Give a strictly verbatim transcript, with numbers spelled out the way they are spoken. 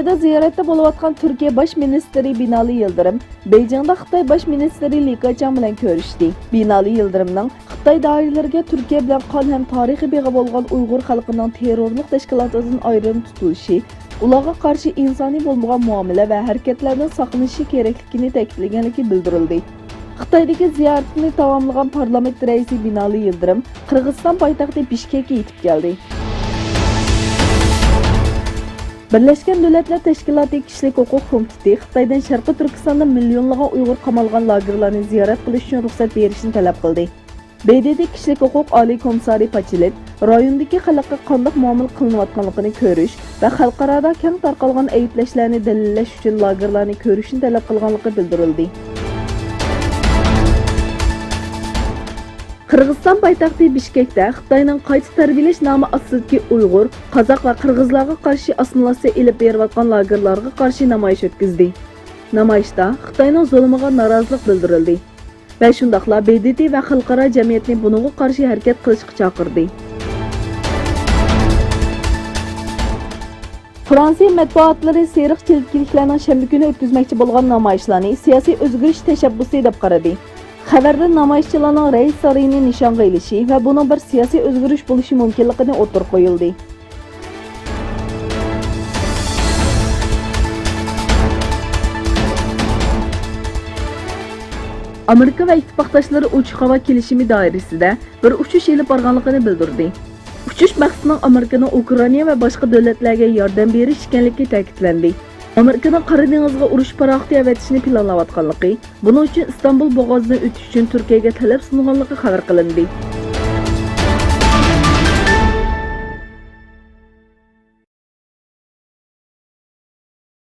خىتايدا زىيارەتتە بولۇۋاتقان تۈركىيە باش مىنىستىرى بىنالى يىلدىرىم بېيجىڭدا خىتاي باش مىنىستىرى لى كېچياڭ بىلەن كۆرۈشتى. بىنالى يىلدىرىمنىڭ خىتاي دائىرىلىرىگە تۈركىيە بىلەن قان ھەم تارىخىي بېغى بولغان ئۇيغۇر خەلقىنىڭ تېررورلۇق تەشكىلاتىدىن ئايرىم تۇتۇلۇشى، ئۇلارغا قارشى ئىنسانىي بولمىغان مۇئامىلە ۋە ھەرىكەتلەردىن ساقلىنىشى كېرەكلىكىنى تەكىتلىگەنلىكى بىلدۈرۈلدى. خىتايدىكى زىيارىتىنى تاماملىغان پارلامېنت رەئىسى بىنالى يىلدىرىم قىرغىزىستان پايتەختى بىشكەككە يېتىپ كەلدى. بىرلەشكەن دۆلەتلەر تەشكىلاتى كىشىلىك ھوقۇق كومىتېتى خىتايدىن شەرقىي تۈركىستاندا مىليونلىغان ئۇيغۇر قامالغان لاگېرلارنى زىيارەت قىلىش ئۈچۈن رۇخسەت بېرىشنى تەلەپ قىلدى. ب د ت كىشىلىك ھوقۇق ئالىي كومىسسارى پاچېلىت رايوندىكى خەلققە قانداق مۇئامىلە قىلىنىۋاتقانلىقىنى كۆرۈش ۋە خەلقئارادا كەڭ تارقالغان ئەيىبلەشلەرنى دەلىللەش ئۈچۈن لاگېرلارنى كۆرۈشنى تەلەپ قىلغانلىقى بىلدۈرۈلدى. قىرغىزىستان پايتەختى بىشكەكتە خىتاينىڭ قايتا تەربىيەلەش نامى ئاستىدىكى ئۇيغۇر، قازاق ۋە قىرغىزلارغا قارشى ئاسسىمىلياتسىيە ئېلىپ بېرىۋاتقان لاگېرلارغا قارشى نامايىش ئۆتكۈزدى. نامايىشتا خىتاينىڭ زۇلۇمىغا نارازىلىق بىلدۈرۈلدى ۋە شۇنداقلا ب د ت ۋە خەلقئارا جەمئىيەتنى بۇنىڭغا قارشى ھەرىكەت قىلىشقا چاقىردى. فرانسىيە مەتبۇئاتلىرى سېرىق چېلىكلىكلەرنىڭ شەنبە كۈنى ئۆتكۈزمەكچى بولغان نامايىشلارنى سىياسىي ئۆزگىرىش تەشەببۇسى دەپ قارىدى. خەۋەردە نامايىشچىلارنىڭ رەئىس سارىيىنى نىشانغا ئېلىشى ۋە بۇنىڭ بىر سىياسىي ئۆزگىرىش بولۇشى مۇمكىنلىقىنى ئوتتۇرىغا قويۇلدى. ئامېرىكا ۋە ئىتتىپاقداشلىرى ئوچۇق ھاۋا كېلىشىمى دائىرىسىدە بىر ئۇچۇش ئېلىپ بارغانلىقىنى بىلدۈردى. ئۇچۇش مەقسىتىنىڭ ئامېرىكىنىڭ ئۇكرائىنا ۋە باشقا دۆلەتلەرگە ياردەم بېرىش ئىكەنلىكى تەكىتلەندى. ئامېرىكىنىڭ قارا دېڭىزغا ئۇرۇش پاراخوتى ئەۋەتىشنى پىلانلاۋاتقانلىقى، بۇنىڭ ئۈچۈن ئىستانبۇل بوغازىدىن ئۆتۈش ئۈچۈن تۈركىيەگە تەلەپ سۇنغانلىقى خەۋەر قىلىندى.